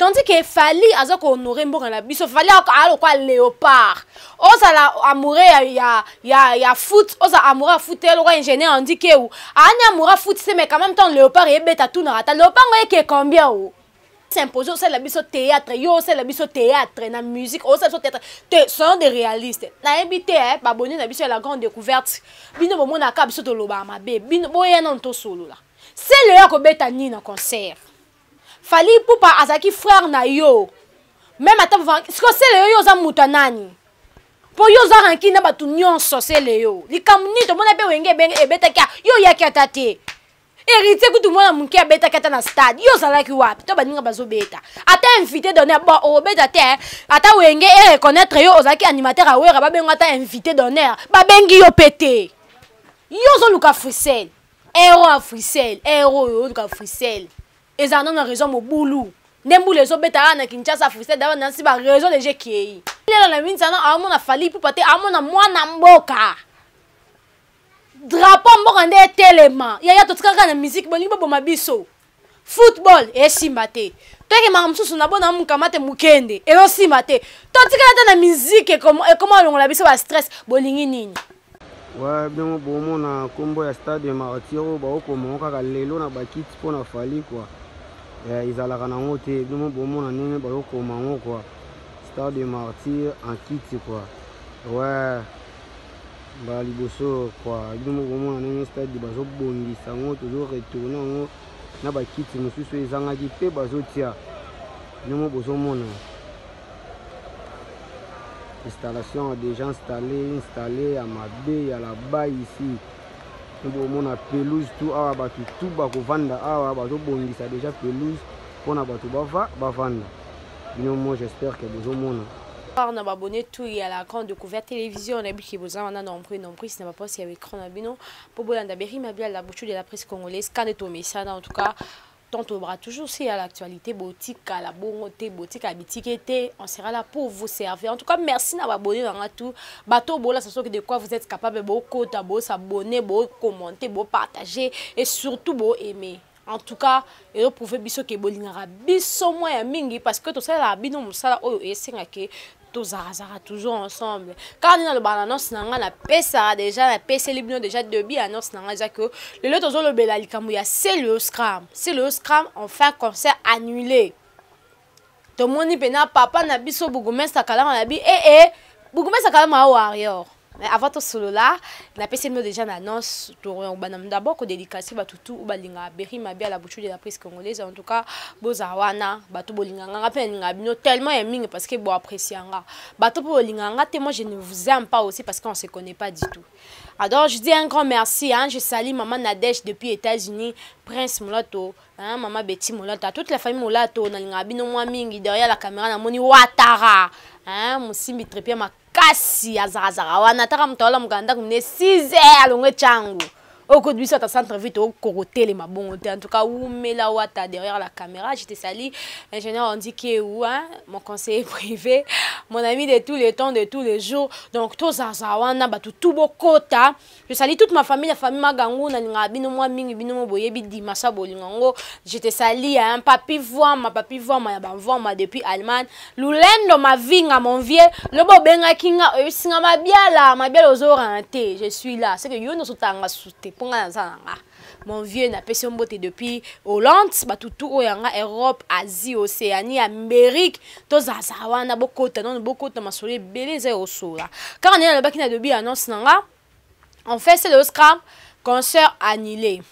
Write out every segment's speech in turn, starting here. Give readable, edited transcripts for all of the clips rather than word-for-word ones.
Tandis que Fally aza ko honorer mboka na biso. Fally alokwa léopard. Ozala amoureux ya foot, ozala amoureux ya foot, elokwa ingénieur Andy Kewu. Ani amoureux ya foot, c'est mais quand même tant léopard ebeta tout na rata. Léopard ngoye ke combien o? S'imposer osala biso théâtre, yo osala biso théâtre na musique, osala biso théâtre. Te soyons des réalistes. Nayebi te ba abonné na biso ya la grande découverte. Bino bomona ka biso toloba mabe. Bino boya non to solola. C'est le ya kobeta ni na concert. Fally Ipupa azaki frère na yo. Même ata ce que c'est le yo oza muta nani? Po yo oza rancune na batu nyonso c'est le yo. Likambo nini tomona pe wenge ebetaki yo yaki ata te. Héritier kutu mwana moke abetaki ata na stade. Yo ozalaki wapi? To baninga bazobeta. Ata invité d'honneur, bon, obeta te, hein. Ata wenge e reconnaître yo ozalaki animateur ya Wera, babengi ata invité d'honneur. Babengi yo pe te. Yo ozoluka Frisel. Héros ya Frisel, héros oyo oluka Frisel. Ezala nano na raison mobulu. Nde mbula ezobeta awa na Kinshasa Frisel d'abord nansi ba raison déjà ekei. Lelo na minisa na amona Fally Ipupa te, amona mwana mboka. Drapeau mboka nde etelema. Yaya totikaka na musique bolingi boboma biso. Football esimba te. Tokemaka mosusu na bona mukamate mukende ezosimba te. Totikala ata na musique ekoma longola biso ba stress bolingi nini? Ouais, bien bomona kombo ya stade de Martyrs oyo baokoma ngo kaka lelo na bakiti mpo na Fally quoi. Eh, ezalaka nango te bino bomona ndenge bazokoma ngo quoi. Stade de Martyrs en kiti quoi. Ouais. Mbala liboso quoi. Bino bomona ndenge stade bazobongisa yango, tozo retourner yango na bakiti mosusu ezangaki mpe bazotia. Bino bozomona. Installation déjà installée, installée à Mabe, à la baille ici. Nous avons pelouse tout awa batu tout bakovanda awa bazobongisa déjà pelouse mpona bato bava bavanda. Bino moi j'espère que bozomona. Na babonné tout ya la grande découverte télévision na biki boza wana nombre nombre na ba poste ya écran na bino po bolanda Berry Mabia la bouche de la presse congolaise quand to mesana en tout cas tant aura toujours si à l'actualité botika la bongote botika bitikete on sera là pour vous servir en tout cas merci na abonné na tout bateau bola ça de quoi vous êtes capable bo kota bo s'abonner bo commenter bo partager et surtout bo aimer en tout cas et prouver biso ke bolingaka biso moi ya mingi parce que tout ça la bino musala oyo esenga ke tozalazala toujours ensemble car nina loba na annonce na nga na pesa déjà na peseli bino déjà début annonce na nga déjà que lelo tozolobela likambo ya Celeo Scram. Celeo Scram enfin concert annulé. Tomoni pena papa na biso bourgmestre Kalama na bi eh eh bourgmestre Kalama warrior. Mais avant tout cela, la PC nous déjà annonce d'abord que dédicace ba tutu ou balinga Berry Mabia la bouche de la presse congolaise en tout cas bozawana bato bolinga nga pe linga bino tellement ya mingi parce que bo apprécier nga bato bolinga nga te moi je ne vous aime pas aussi parce qu'on se connaît pas du tout. Alors je dis un grand merci hein, je salue maman Nadège depuis États-Unis, Prince Mulato hein, maman Betty Mulato, toute la famille Mulato na linga bino mwa mingi derrière la caméra na moni Watara hein, musimbi trépied ma kasi azarazara wana ataka moto alamuka na ndako mine 6 heures alongwe changu okoti biso ata centre ville tokokotelema bongo te en tout cas umela wata derrière la caméra je te salue ingénieur Andy Keou hein, mon conseiller privé mon ami de tous les temps de tous les jours donc tozaza wana bato tout bokota je salue toute ma famille la famille Magangu nalingaka bino mwa mingi bino mo boyebi dimasa bolingo yango je te salue hein, papi Voama papi Voama ya bamvwama depuis Allemagne Lulendo Mavinga mon vieux lobo obengaki nga oyebisi nga mabiala mabiala ozorana te je suis là c'est que yo nyonso otanga su te mpo nga naza na nga mon vieux napesi yo mbote depuis Hollande bato tu oyo ya nga Europe Asie Océanie Amérique tozalazala wana bokota nano bokota masolo ebele eza ya kosola kaka ndenge nalobaki na début annonce na nga en fait c'est le scram concert annulé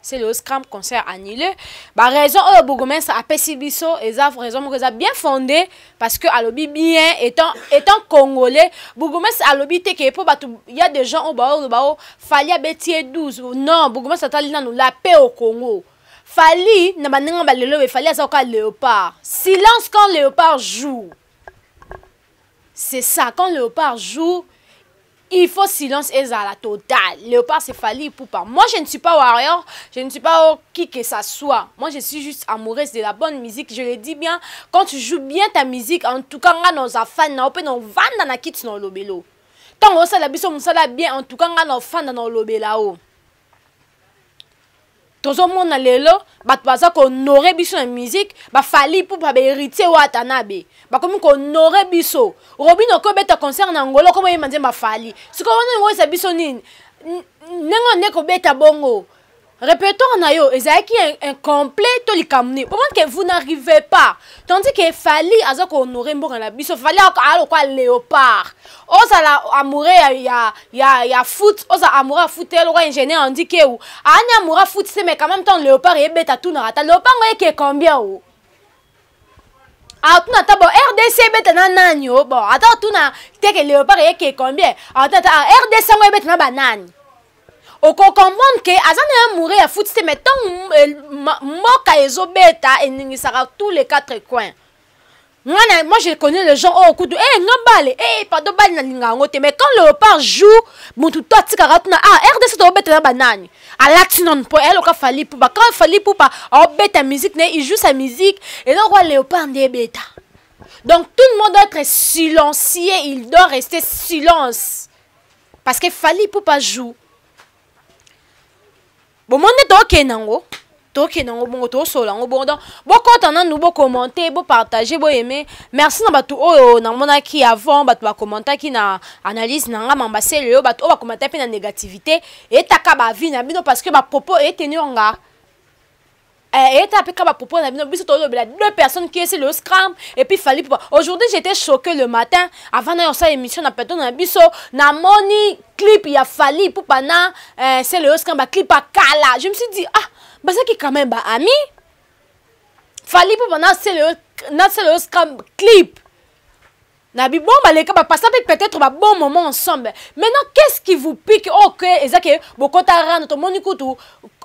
c'est le scram concert annulé ba raison oyo bourgmestre apesi biso eza raison moko eza bien fondée parce que alobi bien étant congolais bourgmestre alobi te ke po bato y a des gens oyo baoloba o Fally abeti ye 12 non bourgmestre atali nanu la paix au Congo Fally na baninga ba lelo Fally aza oka léopard silence quand léopard joue c'est ça quand léopard joue il faut silence ezala total. Léopard c'est Fally Ipupa. Moi je ne suis pas warrior, je ne suis pas qui que ça soit. Moi je suis juste amoureuse de la bonne musique, je le dis bien. Quand tu joues bien ta musique, en tout cas nga noza fan na ope no vanda na kiti na lobelo. Tango osala biso musala bien, en tout cas nga no fanda na lobela o. Tozomona lelo bato baza kohonore biso na musique, baFally Ipupa, baHéritier Watanabe bakomi kohonore biso. Robin okobeta concert na Angola, okoma oyemba nzembo aFally. Sikoyo wana yango oyesa biso nini? Ndenge nde kobeta bongo, répertoire na yo ezalaki incomplet to likambo nini? Omoni ke vous n'arrivez pas, tandis que Fally aza kohonore mboka na biso. Fally alokwa léopard. Ozala amoureux ya foot, ozala amoureux ya foot, elokwa ingénieur andi keu aani amoureux ya foot te, mais quand même, tant léopard eyebeta, tunaka ata léopard ngo eke combien o atuna ata bon RDC ebeta na nani o. Bon, ata otuna teke léopard eyeke combien, ata ata RDC yango ebeta na banani, okocomprendre ke aza na ye amoureux ya foot te. Mais ntango mboka ezobeta, eningisaka tous les quatre coins. Nga, moi, je connais les gens oyo kutu eh nga bale eh pardon, bale nalinga yango te, mais quand léopard joue, mutu to atikaka tuna: ah, RDC tobeta na banani? Alati nano mpo eloka Fally Ipupa. Quand Fally Ipupa aobeta musique na ye, il joue sa musique, eloko ya léopard nde ebeta. Donc tout le monde doit être silencieux, il doit rester silence parce que Fally Ipupa joue. Bomoni nde tookende yango, tokende yango bongo, tosola yango bongo. Donc bokɔta nanu, bocommenter, bopartager, boaimer. Merci na bato oyo namonaki avant, bato bacommentaki na analyse na nga mambasele oyo, bato oyo bacommentaki mpe na négativité etaka baavis na bino, parce que bapropos etenir nga eta mpe ka bapropos na bino. Biso tolobela deux personnes qui essaient le scram et puis Fally. Aujourd'hui, j'étais choqué le matin avant na yosala émission na plateau na biso, namoni clip ya Fally Ipupa na c'est le scram, baclip akala. Je me suis dit: ah, bazalaki quand même baami Fally Ipupa na Celeo Scram clip na bi. Bon, baleka, bapasa mpe peut-être babon moment ensemble. Maintenant, qu'est-ce qui vous pique? Ok, eza ke bokota rando. Tomoni kutu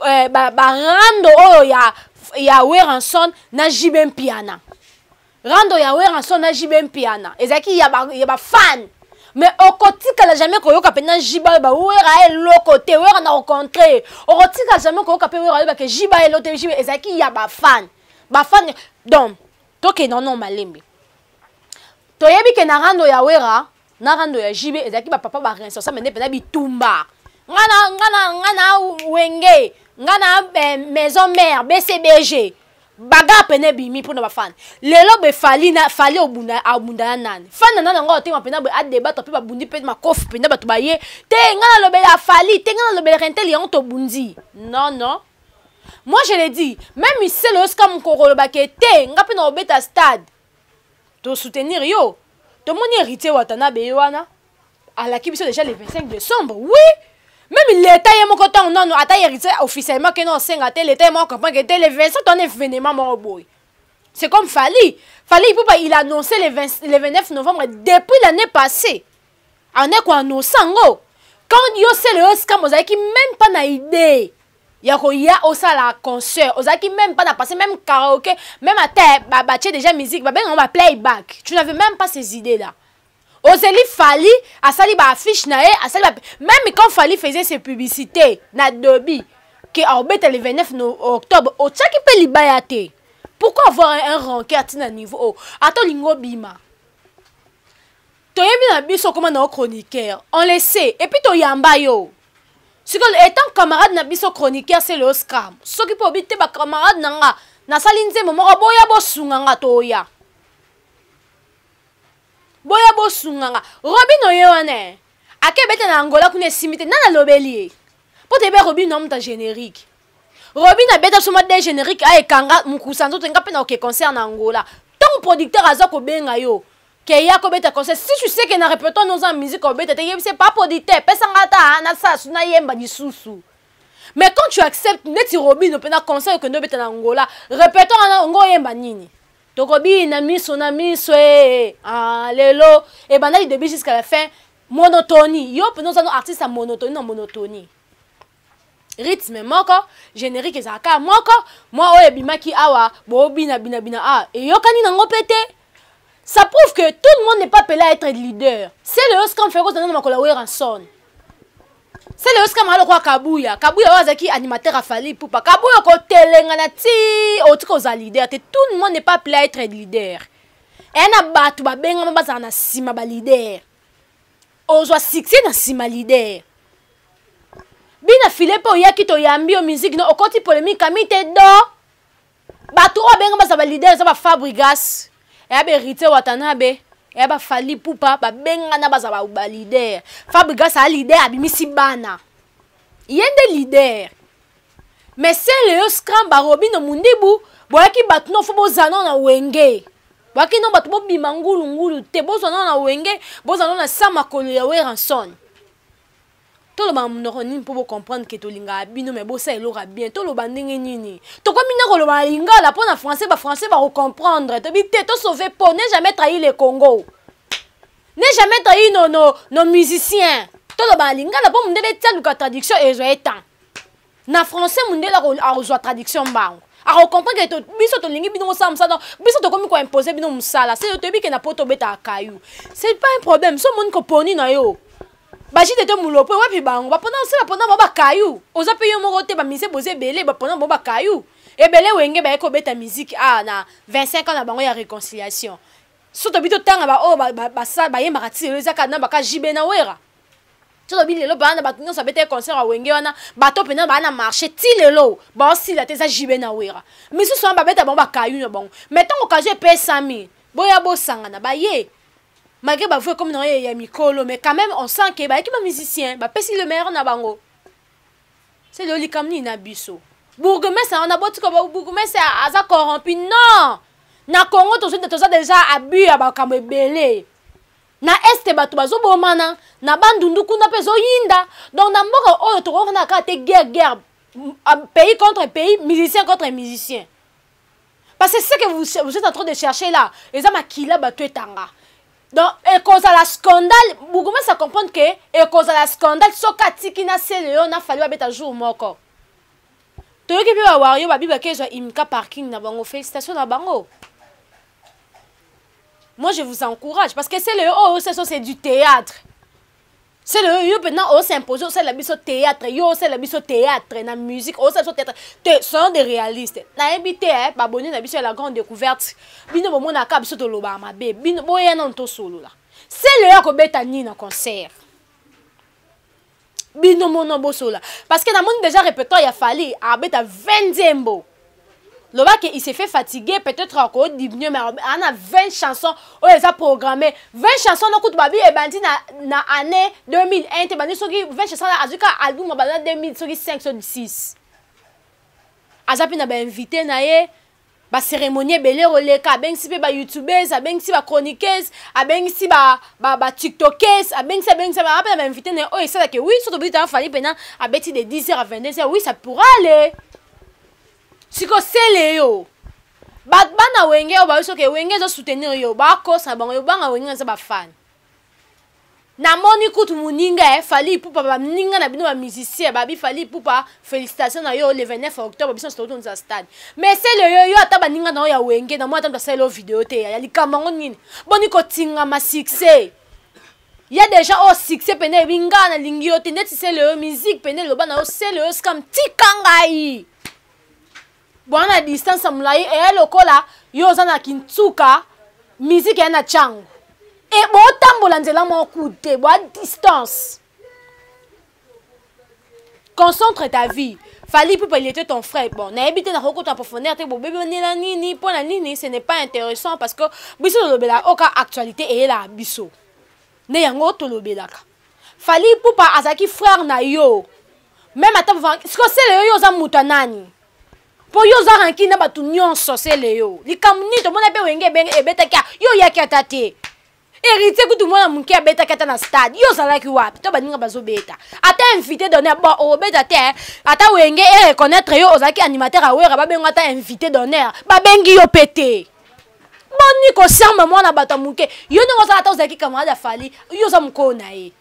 eh, barando oyo ya Werrason na JB Mpiana. Rando ya Werrason na JB Mpiana ezalaki ya bafan, ba mais okotikala jamais koyoka mpenza JB oyo bawera eloko te. Wera na au contraire, okotikala jamais koyoka mpe Wera oyebake JB eloko te. JB ezalaki ya bafan, bafan. Donc tokende no malembe. Toyebi ke na rando ya Wera na rando ya JB ezalaki bapapa baresponsable nde mpenza bitumba. Nga na Wenge, nga na eh, Maison Mère, BCBG, bagarre pene ebimi mpona bafani. Lelo boye Fally na Fally obunda, abunda na nani? Fani na nani yango otema mpena boye adebatre mpe babundi mpe makofi mpenza. Bato baye te, nga nalobela Fally te, nga nalobela Renteli, yango tobundi. Non, non, moi je le dis, même sele osika mokoko olobaka te, nga mpe na obeta stade tosoutenir yo. Tomoni Héritier Watanabe ye wana alaki biso déjà le 25 décembre. Oui, même l'état ye moko, ntango nano ata Héritier officiellement ke no osenga te, l'état ye moko comprend ke te le 27 wana événement moko boye. C'est comme Fally. Fally Ipupa, il a annoncé le, 20, le 29 novembre depuis l'année passée. Ane koannonce yango. Quand yo sele yo scam, ozalaki même pas na idée ya koya osala concert, ozalaki même pas na passé même karaoké, même ata batie déjà musique babengango ba playback, tu n'avais même pas ces idées là. Ozeli Fally asali baaffiche na ye, asali ba... même quand Fally faisait ses publicités na debi ke aobeta le 29 octobre, otiaki mpe libaya te. Pourquoi avoir un rancœur ntina niveau oyo? Ata olingi obima, toyebi na biso okoma na yo chroniqueur, on le sait, et puis toyamba yo sikoyo étant camarade na biso chroniqueur. C'est le scram. Soki mpe obi te, bacamarade na nga, nasali nzembo moko, boya bosunga nga, toya boya bosunga nga. Robin oye wana ake ebete na Angola kuna, esimbi te. Nani alobeli ye? Mpo toyebi Robin na moto générique. Robin abeta so mwa de générique aekanga mokusa nzoto. Nga mpe na oke concert na Angola, ntango producteur aza kobenga yo ke ya kobeta concert, si tu sais ke na répertoire noza musique obeta te, yebise pa producteur: pesanga ata nasala su nayemba lisusu. Mais quand tu acceptes neti Robin mpe na concert okende obeta na Angola, répertoire wana ngo oyemba nini? Tokobina miso na miso e ah, lelo ebanda du début jusqu'à la fin monotonie. Yo mpena oza no artiste ya monotonie na monotonie, rythme moko, générique ezalaka moko. Mwa oyo ebimaki awa, boobina binabina awa, eyokani nango mpe te. Ça prouve que tout le monde n'est pas appelé à être leader. C'est le oscam feko ozana na makolo ya Werrason. C'est le oscam alokola Kabuya. Kabuya oyo azalaki animateur aFally Ipupa. Kabuya kotelengana ti otika ozala leader te. Tout le monde n'est pas appelé à être leader. Eya na bato babengama bazala na nsima baleader, ozwa succès na nsima leader. Bino Bina file mpe oyaki toyambi yo musique no okoti polémique kami te do bato oyo abenga baza baleader eza bafabrigas eya baheritier watanabe eya bafali pupa babengana baza baleader. Fabrigas aya leader, abimisi bana, ye nde leader. Mais sele yo scram barobino mundibu boyaki bato no fo bozala nao na wenge, boyaki no bato bobima ngulungulu te, bozwa nao na wenge, bozala nao na sa makolo ya Werrason. Toloba monoko nini mpo bocomprendre ke tolingaka bino me bosala eloko ya bien? Toloba ndenge nini? Tokomi na koloba na lingala mpo na français, bafrançais bakocomprendre tobi te. Tosauve po ne jamais trahi le Congo, ne jamais trahi nos musiciens. Toloba na lingala mpo mondele tia luka traduction ezwa ye temps. Na français mondele akozwa traduction mbango, akocomprendre ke biso tolingi bino kosala mosala. Biso tokomi koimpose bino mosala se toyebi ke na po tobetaka kayu, c'est pas un problème. So omoni koponi na yo bajide te mulopo wapi bango bapona osala mpona bao bakayu, oza mpe yo moko te, bamise boza ebele, bapona bao bakayu ebele. Wenge baye kobeta musique a na 25 ans na bango ya réconciliation. So tobi totanga baoyo bayembaka ti lelo, eza kaka na baka JB na Wera. So tobi lelo baa na bato nyonso abetaki concert ya Wenge wana, bato mpena baa na marché ti lelo baosila te, eza JB na Wera. Misusu wana babeta bango bakayu na bango, mais ntango occasion epesami, boya bosangana, baye malgré bavoix comme na ya mikolo, mais quand même on sent ke bayaki bamusicien, bapesi le meilleur na bango. C'est lelo likambo nini na biso? Bourgmestre wana botika, bourgmestre aza corrompu. Non, na Congo toza déjà abus ya makambo ebele. Na Est bato bazobomana, na Bandundu kuna mpe ezoyinda. Donc na mboka oyo tokokana kaka te guerre guerre, pays contre pays, musicien contre musicien, parce que ce que vous êtes en train de chercher là eza makila bato etanga. Donc ekozala scandale. Bourgmestre comprendre ke ekozala scandale soki atiki na sele yo na Fali babeta jour moko. Toyoki mpe bawario babi bakezwa imka parking na bango. Félicitation na bango, moi je vous encourage, parce que c'est le oyo oh, c'est du théâtre. C'est le yo maintenant os'impose, osala biso théâtre, yo osala biso théâtre na musique, osala biso théâtre te. Soyons des réalistes. Nayebi te baboni na biso ya la grande découverte, bino bomonaka biso tolobaka mabe, bino boya nano tosolola. C'est le yo akobeta nini na concert? Bino mono bosola, parce que namoni déjà répertoire ya Fali, abeta 20 nzembo. Lobaki il s'est fait fatiguer, peut-être akodiminuer, mais ana 20 chansons oyo eza programmé. 20 chansons no kutu babi ebandi na année 2001 te, bandi soki 20 chansons azwi ka album abanda 2000 soki 5 soki 6. Aza mpe na bainvité na ye, bacérémonie ebele koleka, abengisi mpe bayoutubers, abengisi bachroniqueuse, abengisi batiktokese, abengisi mpe na bainvité na ye oyo esalaka. Oui, so tobidi tanga Fali mpena abeti de 10 heures à 22 heures, oui, ça pourra aller. Siko sele yo bana Wenge oyo bayoki soki Wenge ezosoutenir yo, bakosa bango yo banga Wenge eza bafani. Namoni kutu moninga Fali Ipupa, baninga na bino bamusicien babi Fali Ipupa, félicitation na yo, le 29 octobre biso nyonso tokotondisa stade. Mais sele yo, yo ata baninga na yo ya Wenge namoni ata moto asaleli yo video te ya likambo yango nini? Boni kotingama succès ya déjà oyo succès pene eyebi ngai nalingi yo te. Neti sele yo musique pene eloba na yo, sele yo scam, tika ngai bwana distance ya molai eya lokola yo oza na kintsuka, musique eya na ntango e botambola nzela moko te, boa distance. Concentre ta vie. Fali Ipupa, il était ton frère. Bon, nayebi te, nakokota profondeur te, bobebanela nini mpo na nini, ce n'est pas intéressant, parce que biso tolobela oka actualité eyelaka biso nde yango tolobelaka. Fali Ipupa azalaki frère na yo, même ata siko sele yo, yo oza moto ya nani mpo yo oza ranki na bato nyonso? Sele yo likambo nini? Tomona mpe Wenge ebetaki, yo oyaki ata te. Héritier kutu mwana moke abetaki ata na stade, yo ozalaki wapi? To baninga bazobeta, ata invité d'honneur, bon, obeta te. Ata Wenge e reconnaître yo, ozalaki animateur awera, babengo ata invité d'honneur, babengi yo mpe te. Boni kosamba mwana bato ya moke? Yo ndenge ozala, ata ozalaki camarade ya Fali, yo oza mokolo na ye.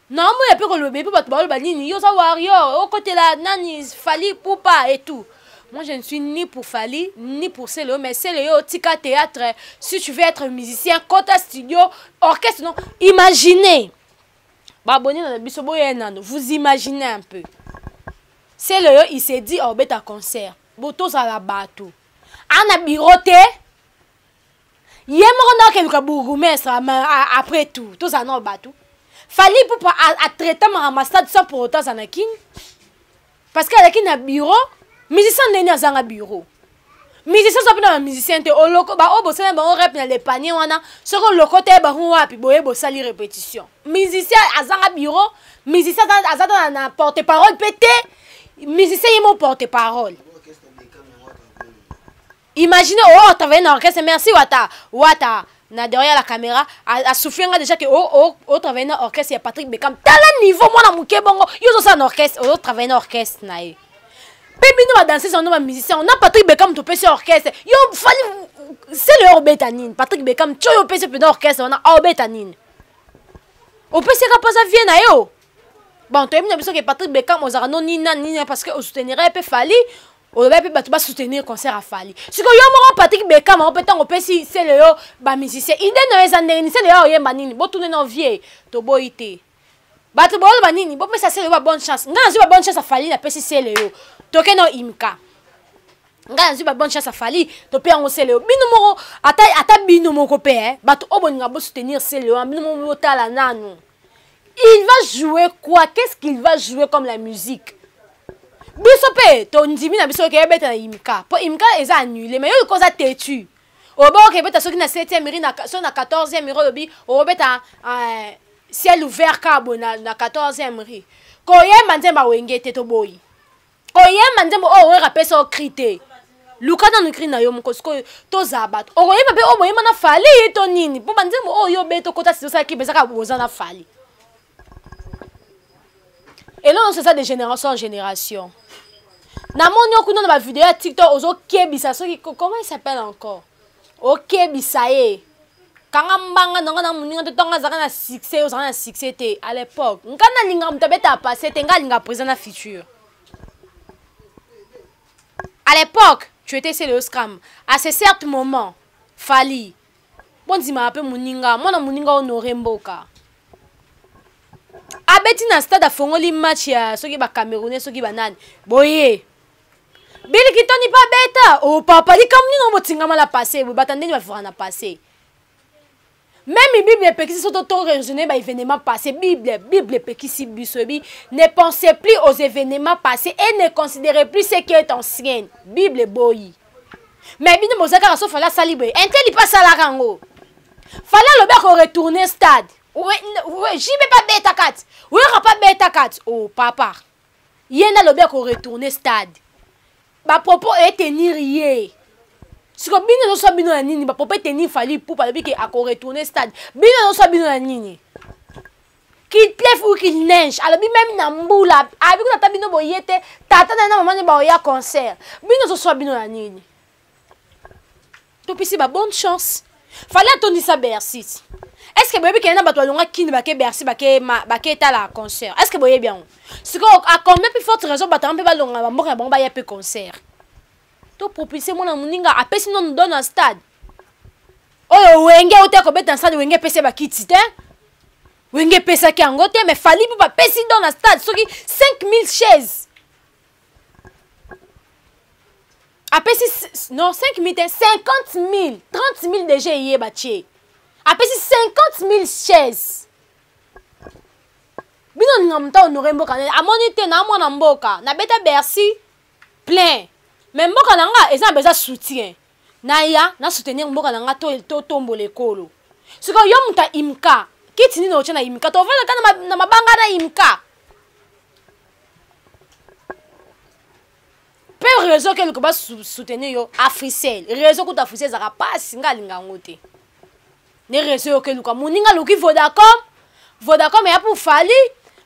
Naomoya mpe koloba mpe bato baloba nini? Yo oza warrior, okotela nani? Fali Ipupa et tout. Moi, je ne suis ni pour Fali, ni pour Celeo, mais Celeo, tika théâtre. Si tu veux être musicien, kota studio, orchestre, non. Imaginez. Babonné na biso boye nano. Vous imaginez un peu. Celeo, il s'est dit, oh, beta concert. Boto la bateau. Ana bureau te. Ye moko na akeluka bourgmestre. Après tout, tozala na bato. Fally Ipupa atraita makambo ya stade sans pour autant aza na kini parce que alaki na bureau. Musicien ndeni azanga bureau? Musicien oza mpena bamusicien te. Oloko baoyo bosali bango rep na le panier wana, soki oloko te bango wapi boye bosali répétition. Musicien azanga bureau, musicien aza na porte parole mpe te. Musicien ye mo porte parole. Imagine, oh, travailler na orchestre. Merci Wata Wata na derrière la caméra asouffle nga déjà que oh oh oh, travailler na orchestre ya Patrick Beckham. Tala niveau mwana moke bongo yo ozosala na orchestre, ozo travailler na orchestre na ye mpe bino badanseuse wana, bamusicien na Patrick Beckham, topesi orchestre. Yo Fally, sele yo obeta nini? Patrick Beckham tio yo opesi mpenza orchestre wana, aobeta nini? Opesaka mpoza vie na yo. Bon, toyebi na biso ke Patrick Beckham ozalaka no nini na nini, parce que osoutenira ye mpe Fally, oloba mpe bato basoutenir concert ya Fally. Sikoyo yo moko Patrick Beckham yango mpe, ntango opesi sele yo bamusicien, ide na yo eza ndenge nini? Sele yo oyemba nini? Botune na vie, toboyi te. Bato boyoloba nini? Bopesa sele yo ba bonne chance. Ngai nazwi ba bonne chance ya Fally, napesi sele yo. Toke na imka, ngai nazwi ba bonne chance ya Fally, tope yango sele yo. Bino moko ata, ata bino moko mpe eh, bato oyo bolinga bosoutenir sele yo, bino moko botala nanu. Il va jouer quoi? Qu'est-ce qu'il va jouer comme la musique? Biso mpe tondimi na biso oke ebeta na imka, mpo imka eza annulé. Mais yo liko oza têtu, oba oke ebeta soki na 7e rue, soki na 14e rue, olobi obeta ciel ouvert kaka boye na 14e rue. Koyemba nzembo awenge te, toboyi koyemba nzembo oyo oyeka apesa yo cri te. Luka nanu cri na yo moko. Sikoyo tozala bato okoyemba mpe oyo boyemba na Fally to nini? Mpo banzembo oyo yo obeta, okota sisi, osalaki mpe ezaka boza na Fally. Eloko nyonso eza de génération en génération. Namoni yo kuna na bavideo ya TikTok, ozokebisa soki, comment il s'appelle encore, okebisa ye kanga mbanga nanga na moninga te. Ntango azalaka na succès, ozalaka na succès te à l'époque. Nga nalingaka moto abeta passé te, nga alingaka présent na futur. À l'époque tu étais Celeo Scram, à ce certain moment Fally. Bondimaka mpe moninga, mwana moninga honore mboka. Abeti na stade, afongoli match ya soki bacamerounais, soki banani boye. Bilikitani mpe abeta. O oh, papa, likambo nini botingama la passé boye? Bata ndeni bavivaka na passé. Même Bible epekisi so to raisonner ba événement passé. Bible epekisi biso, ebi ne pensez plus aux événements passés et ne considérez plus ce qui est ancien. Bible eboyi. Mais bino boza kaka so Fally asali boye, inteli mpe asalaka yango. Fally alobi akoretourne stade, JB mpe abeta kati, Wera mpe abeta kati. O oh, papa, ye nde alobi akoretourne stade, bapropos etenir ye. Siko bino ezoswa bino na nini? Bapropos etenir Fally Ipupa, alobi ke akoretourne stade, bino ezoswa bino na nini? Qu'il pleuve ou qu'il neige, alobi même na mbula, alobi kuna ata bino boye te, tata na ye na mama ne baoya concert. Bino ezoswa bino na nini? Topesi ba bonne chance. Fally atondisa Bercy. Est ce que boyebi kende na bato balonga kini bake Bercy, bake etala concert? Est ce que boyebi yango? Sikoyo à combien plus forte raison bato yango mpe balonga bamboka na bango, baya mpe concert. Topropulse mwana moninga, apesi nano don na stade oyo. Wenge oyo te kobeta na stade, Wenge epesi bakiti te, Wenge epesaki yango te. Mais Fally mpo bapesi don na stade soki 5000 chaise apesi, non, 5000 te, 50 000, 30 000 déjà eyeba tie, apesi 50 000 chaise. Bino olinga moto honore mboka nani amoni te na mwana mboka. Nabeta Bercy plein, mais mboka na nga eza na besoin soutien. Naya na soutenir mboka na nga, totombola ekolo. Sikoyo yo moto ya imka, kiti nini otya na imka? Tovandaka na mabanga na imka mpe réseau ke luka basoutenir yo. Africell, réseau kuta Africell ezalaka mpasi, nga alinga yango te. Ne réseau yo ke luka moninga aluki Vodacom. Vodacom eya pour Fally,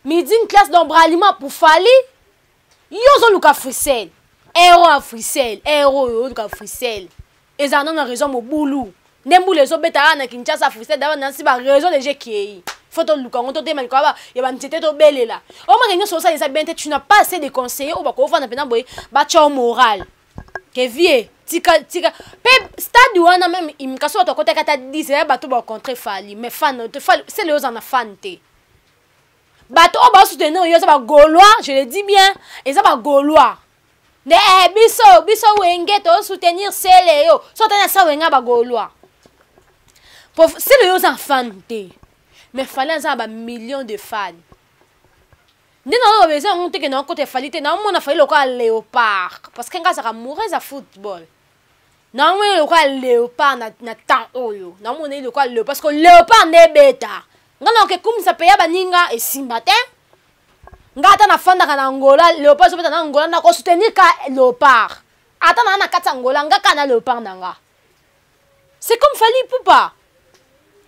midi une classe donc braliment pour Fally. Yo ozoluka Africell, ero Africell, ero oyo oluka Africell ezala nano na réseau mobulu nde mbula ezobeta kaka na Kinshasa. Africell daba nansi ba réseau deja ekei, fo toluka yango, totema likolo ya banzete, tobelela. Omaka nyonso osala eza bien te. Tu n'as pas assez de conseiller oyo bakofanda mpena boye, batya yo moral ke vie tika tika mpe stade wana. Même imka so bato akotaki ata 10, eya bato bacontre Fally, mais fan te. Fally sele oza na fan te. Bato oyo basoutenir yo eza bagaulois, je le dis bien, eza bagaulois nde eh, biso Wenge tosoutenir sele yo. So otali na sa Wenge ya bagaulois, sele yo oza fan te. Mais Fally aza na ba millions de fans. Nde naloba eza yango te ke nakota Fally te, naomona Fally lokola léopard parce que nga azalaka amoureuse ya football. Naomona ye lokola léopard na temps oyo. Naomona ye lokola léopard parce que léopard nde ebeta. Nga nakoki kumisa pe ya baninga esimba te. Nga ata nafandaka na Angola, léopard ezobeta na Angola, nakosoutenir ka léopard. Ata na na kati ya Angola, nga kaka na léopard na nga. C'est comme Fally Ipupa.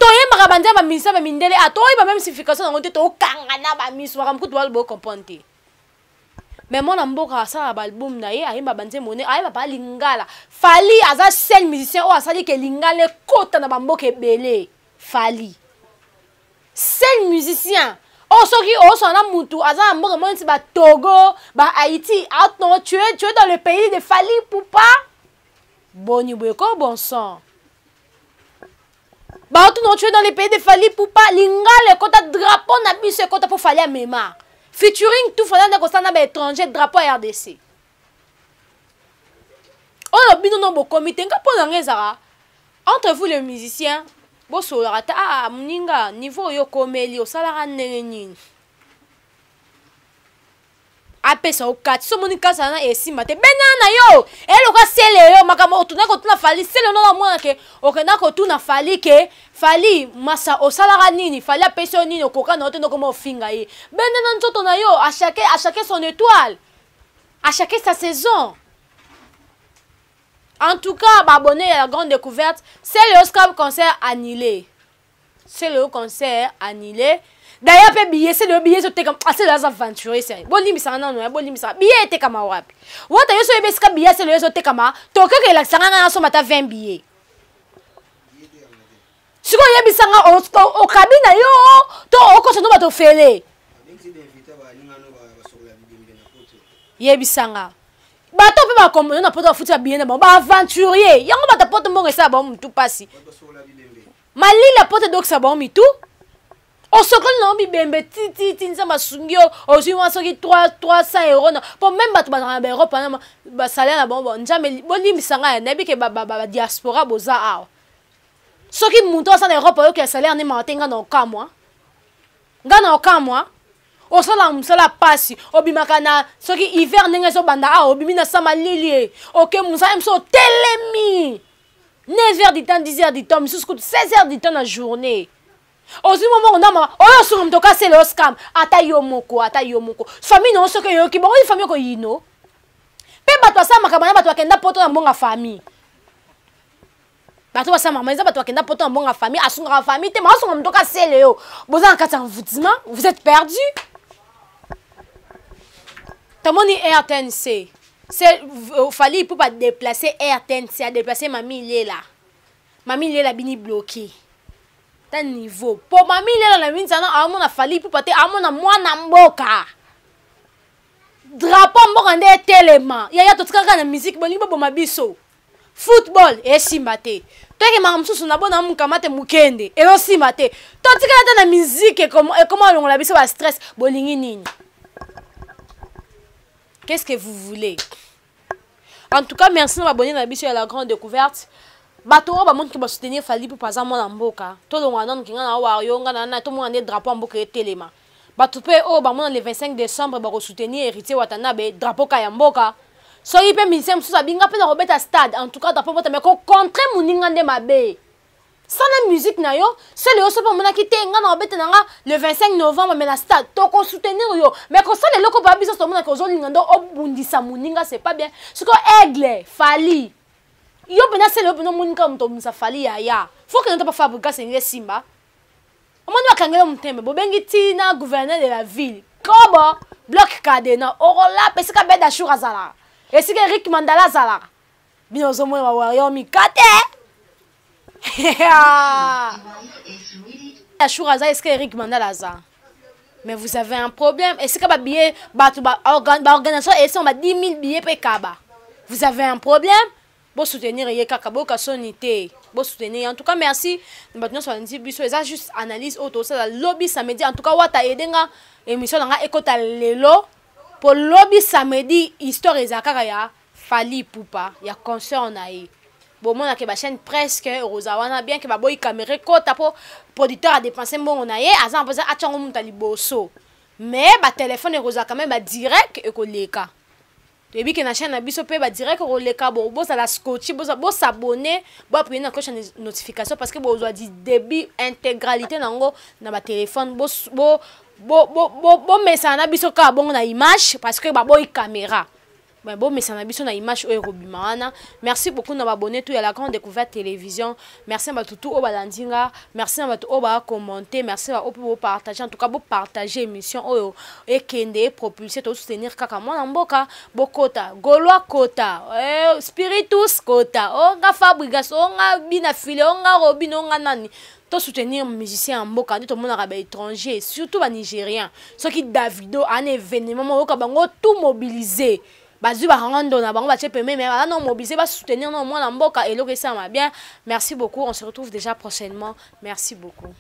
Toyembaka banzembo ba musicien ba mindele, ah, toyeba même signification nango te, tokanga na ba miso, makambo kutu baloba comprendre te. Mais mwana mboka asala ba album na ye, ayemba banzembo ne, ayemba pa lingala. Fally aza seul musicien oyo asali ke lingala ekota na ba mboka ebele. Fally seul musicien oyo soki osala na mutu aza na mboka moko neti ba Togo, ba Haïti, ah non, tu es dans le pays de Fally Ipupa. Boni boye ko bon sang. Bato non, tu es dans le pays de Fally Ipupa, lingala ekota drapeau na biso ekota po Fally amema. Featuring tout Fally ndeko sana ba étranger drapeau ya RDC. Oyo bino no bokomi te nga pona nga ezaka entre vous les musiciens bosololaka te, ah, moninga niveau oyo okomeli osalaka ndenge nini? Apesa yo kati so omoni kati wana esimba te, bena na yo eloko asele yo makambo otuna kotuna Fally sele no na mwana ke okenda kotuna Fally ke Fally masa osalaka nini, Fally apesi yo nini, okoka na yo te ndokoma ofinga ye. Bena na nzoto na yo, à chacun son étoile, à chacun sa saison. En tout cas, ba abonné à la grande découverte, c'est le Oscar concert annulé. C'est le concert annulé. D'ailleurs, pe billet, c'est le billet, c'est comme, ah, c'est le aventurier, c'est. Bon, limite, ça, non, non, bon, limite, ça. Billet était comme un rap. Wata, yo, so, ebe, c'est billet, c'est le yoso, te kama. Toke, que la, ça, non, so, mata, 20 billets. Siko, yebi, ça, non, o, o, cabine, yo, to, o, ko, so, no, bato, fele. Yebi, ça, nga. Bato pe ba kombo na poto bafuti ba billet na bango, ba aventurier. Yango bato poto mbongo esala bango mutu pasi. Malila poto edokisa bango mitu. Osokoli na bango bibembe ti ti ti nzambe asungi yo, ozwi mwa soki 300 euros na, po même bato bazalaka na ba Europe wana, ba salaire na bango, bon, nzambe, bolimbisa ngai, nayebi ke ba diaspora boza awa. Soki moto aza na Europe ayoki ya salaire ne mawa te, nga na okamwa. Nga na okamwa. Osala mosala pasi, obimaka na soki hiver ndenge ezobanda awa, obimi na sama lilie. Oke mosala mosusu otelemi. 9 heures du temps, 10 heures du temps, misusu kutu 16 heures du temps na journée. Ozwi mwa mbongo ndambo, oyo osunga moto okasela yo scam, ata yo moko, ata yo moko. Famille na yo soki oyoki bongo, oyo famille okoyino. Pe bato basala makambo na bato bakenda poto na mbongo ya famille. Bato basala makambo eza bato bakenda poto na mbongo ya famille, asungaka famille te, mais asunga moto okasela yo. Boza na kati ya envoûtement, vous êtes perdu. Tomoni RTNC. C'est Fally Ipupa déplacer RTNC, a déplacer Mami Lela. Mami Lela bini bloqué. Ta niveau. Po Mami Lela na minza na amona Fally Ipupa te, amona mwana mboka. Drapeau mboka nde etelema. Ya ya totikaka kaka na musique, bolingi boboma biso. Football esimba te. Toke makambo mosusu na bona mukamate mukende, ezosimba te. Totikala ata na musique ekoma longola biso ba stress, bolingi nini? Qu'est-ce que vous voulez? En tout cas, merci na abonné na biso ya la grande découverte. Bato oyo bamonaki ba soutenir Fally Ipupa aza mwana mboka. Tolongwa nanu kinga na wario, nga na na, tomona nde drapeau ya mboka etelema. Bato pe oyo bamona le 25 décembre bako soutenir Héritier Watanabe, drapeau ka ya mboka. Soki pe musicien mosusu abinga pe na kobeta stade, en tout cas drapeau mboka, mais ko contrer moninga nde mabe. Sana musique na yo, sele yo soki omonaki te, nga na kobeta na nga le 25 novembre mais na stade, toko soutenir yo. Mais kosala eloko ba biso tomonaki ozolinga ndo obundisa moninga, c'est pas bien. Siko Aigle, Fally, yo pena sele yo pena omoninga moto obundisa Fally ya ya. Faut que nota pa Fabregas ngeke simba. Omoni bakangela motema, bobengi tina gouverneur de la ville. Kobo bloc cadenas, orola esika Beda Chour azalaka. Esika Eric Mandala azalaka. Bino ozomona ba warrior mikate. Beda Chour aza esika Eric Mandala aza. Mais vous avez un problème. Esika ba billet bato ba ba organisation et ba 10 000 billets pe kaba. Vous avez un problème? Bo soutenir ye kaka, bo kasoni te. Bo soutenir. En tout cas, merci. Bato nyonso balandi biso, eza juste analyse oyo tosala lobi samedi. En tout cas, wata edenga émission na nga ekota lelo po lobi samedi histoire eza kaka ya Fally Ipupa ya concert na ye. Bomona ke bachaîne presque okozala wana, bien ke baboyi caméra ekota mpo producteur adépenser mbongo na ye, aza na mposa atyango moto ya liboso, mais batelefone ekozala quand même, badirect ekoleka. Toyebi ke na chaîne na biso mpe badirect ekoleka. Bozala scotché, bos'abonner, boappuyer na cloche ya notification, parce que bozwa du début intégralité nango na batelefone. Bomesana na biso kaka bongo na image, parce que baboyi caméra. Bomesana biso na image oyo ekobima wana. Merci beaucoup na baabonnés tout ya La Grande Découverte Télévision. Merci na bato tout oyo balandi nga, merci na bato oyo bacommenter, merci na oyo mpe bopartage. En tout cas, bopartage émission oyo, ekende, epropulse, tosoutenir kaka mwana mboka. Bokota Gaulois, kota Spiritus, kota onga Fabrigas, onga Bina File, onga Robin, onga nani. Tosoutenir musicien ya mboka nde tomonaka baétranger, surtout banigérien. Soki Davido ana événement moko, oyoka bango tout mobilisé, bazwi barangando na bango, batie pembe, mais baza no mobilisé, basoutenir no mwana mboka, eloko esalama bien. Merci beaucoup, on se retrouve déjà prochainement. Merci beaucoup.